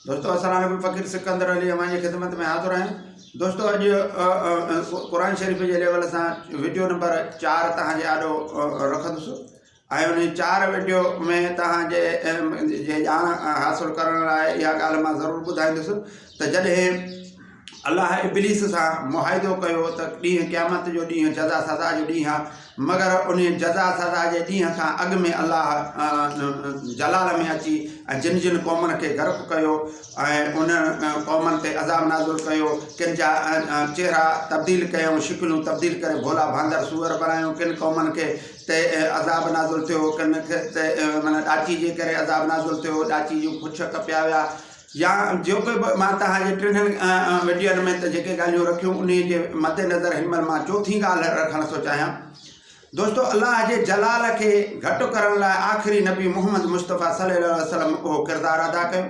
دوستو السلام عليڪم فقير سڪندر علي اوهان جي خدمت ۾ حاضر آهيان دوستو اڄ قرآن شريف جي ليول سان وڊيو نمبر چار توهان جي آڏو رکندس ۽ ان چار وڊيو ۾ توهان جي جي ڄاڻ حاصل ڪرڻ لاء اها ڳالهه مان ضرور ٻڌائيندس ته جڏهن الله ابليس سان معاهدو ڪيو ته ڏينهن قيامت جو ڏينهن جزا سزا جو ڏينهن آهي مگر انهي جزا سزا جي ڏينهن کان اڳ ۾ الله جلال ۾ اچي ۽ جن جن قومن کي غرق ڪيو ۽ انهن قومن تي عذاب نازل ڪيو ڪن جا چهرا تبديل ڪيائون شڪلون تبديل ڪري ڀولا باندر سوئر بڻايون ڪن قومن کي تي عذاب نازل ٿيو ڪن کي تي معنيٰ ڏاچي جي ڪري عذاب نازل ٿيو ڏاچي جون پڇ ڪپيا ويا يا جيڪو به مان توهان جي ٽنهن وڊيون ۾ ته جيڪي ڳالهيون رکيون انهي جي مد نظر هن مهل مان چوٿين ڳالهه رکڻ ٿو چاهيان دوستو الله جي جلال کي گهٽ ڪرڻ لاء آخري نبي محمد مصطفيٰ صلي الله عليه وسلم اهو ڪردار ادا ڪيو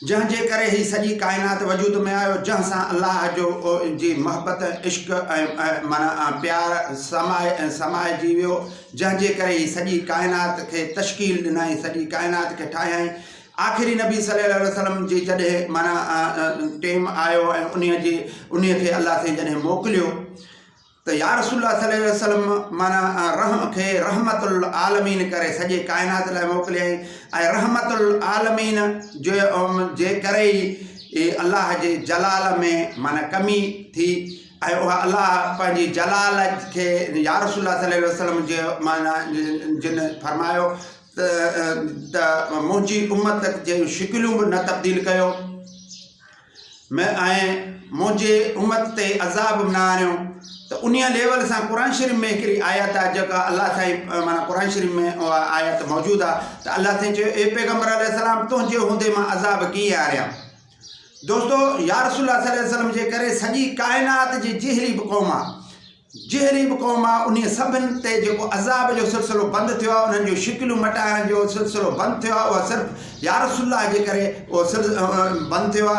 جنهن جي ڪري هي سڄي ڪائنات وجود ۾ آيو جنهن سان الله جو جي محبت عشق ۽ معنيٰ پيار سمائي سمائجي ويو جنهن جي ڪري هي سڄي ڪائنات کي تشڪيل ڏنائين سڄي ڪائنات کي ٺاهيائين آخري نبي صلي الله عليه وسلم جي جڏهن معنيٰ ٽيم آيو ۽ انهيء جي انهيء کي الله سائين جڏهن موڪليو ته يا رسول الله صلي الله عليه وسلم معنيٰ رحم کي رحمت العالمين ڪري سڄي ڪائنات لاء موڪليائين ۽ رحمت العالمين جي جي ڪري ئي الله جي جلال ۾ معنيٰ ڪمي ٿي ۽ اها الله پنهنجي جلال کي يا رسول الله صلي الله عليه وسلم جي معنيٰ جن فرمايو ته منهنجي امت جون شڪليون به نه تبديل ڪيو ۽ منهنجي امت تي عذاب به نه آڻيو ته انهيء ليول سان قرآن شريف ۾ هڪڙي آيت آهي جيڪا الله سائين معنيٰ قرآن شريف ۾ اها آيت موجود آهي ته الله سائين چيو اي پيغمبر عليه السلام تنهنجي هوندي مان عذاب ڪيئن آڻيان دوستو يا رسول الله صلي الله عليه وسلم جي ڪري سڄي ڪائنات جي جهڙي به قوم آهي جهڙي به قوم آ انهي سڀن تي جيڪو عذاب جو سلسلو بند ٿيو آ انهن جون شڪليون مٽائڻ جو سلسلو بند ٿيو آ اها صرف يا رسول الله جي ڪري اهو بند ٿيو آ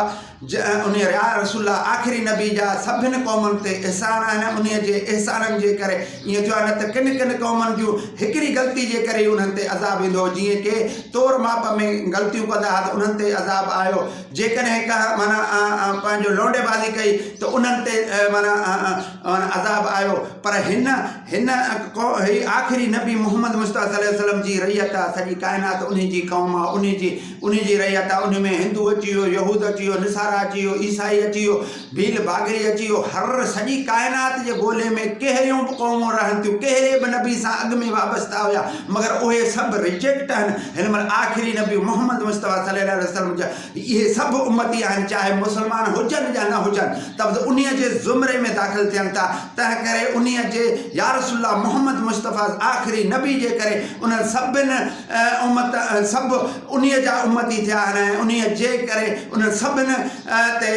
انهي يا رسول الله آخري نبي جا سڀن قومن تي احسان آهن انهي جي احسانن جي ڪري ائين ٿيو آ نه ته ڪن ڪن قومن جون هڪڙي غلطي جي ڪري ئي انهن تي عذاب ايندو هو جيئن ڪي تور ماپ ۾ غلطيون ڪندا ها ته انهن تي عذاب آيو جيڪڏهن ڪنهن معنيٰ پنهنجو لونڊي بازي ڪئي ته انهن تي معنيٰ عذاب آيو پر هن هن هي آخري نبي محمد مصطفيٰ صلي الله عليه وسلم جي رعيت آ سڄي ڪائنات انهي جي قوم آ انهي جي انهي جي رعيت آ انهي ۾ هندو اچي ويو يهود اچي ويو نصارا اچي ويو عيسائي اچي ويو ڀيل باگري اچي ويو هر سڄي ڪائنات جي گولي ۾ ڪهڙيون به قومون رهن ٿيون ڪهڙي به نبي سان اڳ ۾ وابسته هيا مگر اهي سڀ ريجيڪٽ آهن هن مهل آخري نبي محمد مصطفيٰ صلي الله عليه وسلم جا اهي سڀ امتي آهن چاهي مسلمان هجن يا نه هجن ته به انهي جي زمري ۾ داخل ٿين ٿا تنهن ڪري انهي جي يا رسول الله محمد مصطفيٰ آخري نبي جي ڪري انهن سڀن امت سڀ انهي جا امتي ٿيا آهن ۽ انهي جي ڪري انهن سڀن تي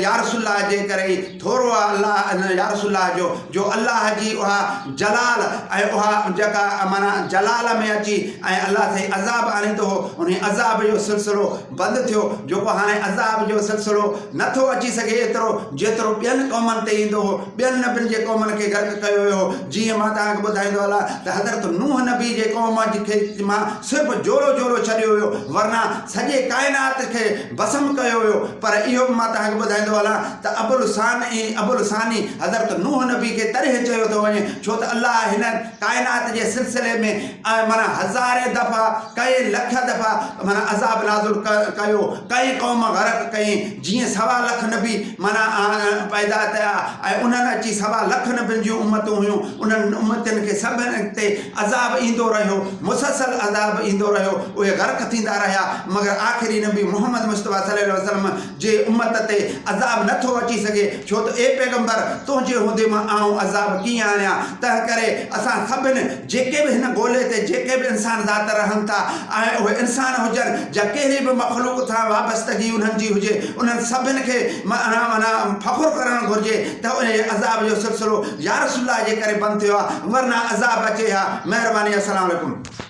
يا رسول الله جي ڪري ئي ٿورو آ الله يا رسول الله جو جو الله جي اها جلال ۽ اها جيڪا معنيٰ جلال ۾ اچي ۽ الله سائين عذاب آڻيندو هو انهي عذاب جو سلسلو بند ٿيو جيڪو هاڻي عذاب جو سلسلو نٿو اچي سگهي ايترو جيترو ٻين قومن تي ايندو هو ٻين نبين جي قومن کي غرق ڪيو ويو هو جيئن مان توهان کي ٻڌائيندو هلان ته حضرت نوح نبي جي قوم کي مان صرف جوڙو جوڙو ڇڏيو ويو ورنه سڄي ڪائنات کي ڀسم ڪيو ويو پر اهو به مان توهان کي ٻڌائيندو هلان ته ابوالثاني ابوالثاني حضرت نوح نبي کي تڏهن چيو ٿو وڃي ڇو ته الله هن ڪائنات جي سلسلي ۾ معنيٰ هزارين دفعا ڪئين لک دفعا معنيٰ عذاب نازل ڪيو ڪئين قوم غرق ڪئين جيئن سوا لک نبي معنيٰ پيدا ٿيا ۽ انهن اچي سوا لک نبين جون امتون هيون انهن امتين کي سڀن تي عذاب ايندو رهيو، مسلسل عذاب ايندو رهيو، اهي غرق ٿيندا رهيا، مگر آخري نبي محمد مصطفيٰ صلي الله عليه وسلم جي امت تي عذاب نه ٿو اچي سگهي، ڇو ته اي پيغمبر! تنهنجي هوندي مان آئون عذاب ڪيئن آڻيان؟ تنهنڪري اسان سڀن جيڪي به هن گولي تي جيڪي به انسان ذات رهن ٿا ۽ اهي انسان هجن يا ڪهڙي به مخلوق سان وابستگي انهن جي هجي، انهن سڀن کي معنيٰ فخر ڪرڻ گهرجي ته انهيء عذاب جو سلسلو يا رسول الله جي ڪري بند ٿيو آهي ورنه عذاب اچي ها مهرباني السلام عليڪم.